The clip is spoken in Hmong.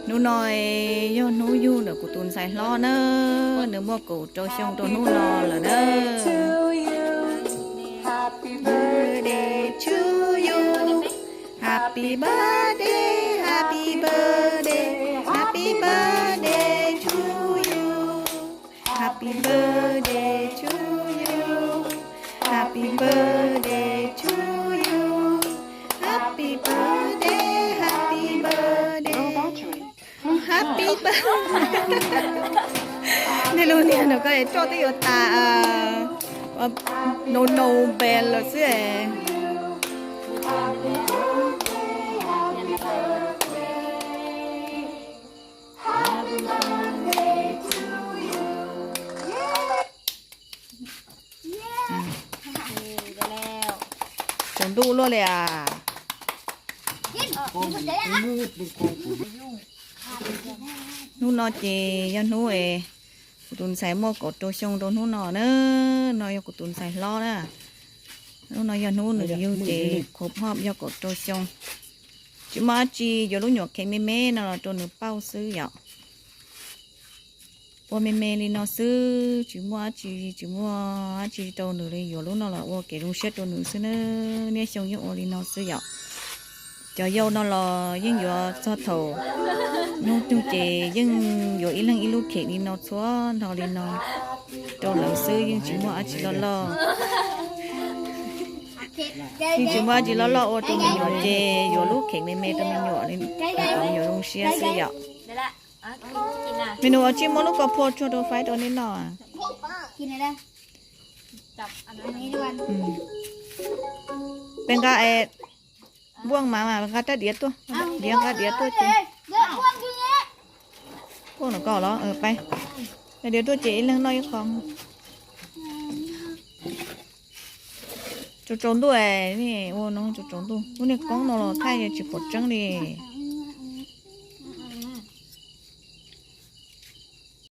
Hnub no yog hnub yug ntawm kuv tus ntxhais hlob na, nws muaj kaum rau xyoo rau hnub no lawm na. Happy birthday to you. Happy birthday, happy birthday, happy birthday to you. Happy birthday to you. Happy birthday to you. Happy birthday, happy birthday. Happy birthday. Niag lub niag no koj roj twb yuav tas, no no npe lawm xwb. Tsaus ntuj luaj li as. Hnub no ces yog hnub es kuv tus ntxhais muaj kaum rau xyoo rau hnub no na. No yog kuv tus ntxhais hlob na. Hnub no yog hnub nws yug ces khuv phob yog kaum rau xyoo. Tsis muaj dab tsi, yuav lub nyuam khev me me no los rau nws pauj xwb yom. Ua me me li no xwb, tsis muaj dab tsi, tsis muaj dab tsi rau nws li, yuav lub no los ua kev zoo siab rau nws xwb na. Niaj xyoo yeej ua li no xwb yom. Cov yau no los yeej yuav txog thaum hnub twg ces yeej yuav ib leeg ib lub khev li no txhua nrho li no rau lawv xwb, yeej tsis muaj dab tsi loj loj. Yeej tsis muaj dab tsi loj loj ua rau me nyuam ces yuav lub khev me me rau me nyuam li, kom me nyuam zoo siab xwb yom. Me nus, ua tsij muab lub ko phua tsuag rau faib rau nej noj. Peb nqa, npuaj mas mas nqa rab diav tuaj, diav nqa diav tuaj ces. Kuj no ko los peb, nqa diav tuaj ces ib leeg noj ib qho. Tsaus tsaus ntuj, ua no tsaus tsaus ntuj, lub niag koob no los thaij tsis pom tseeb li.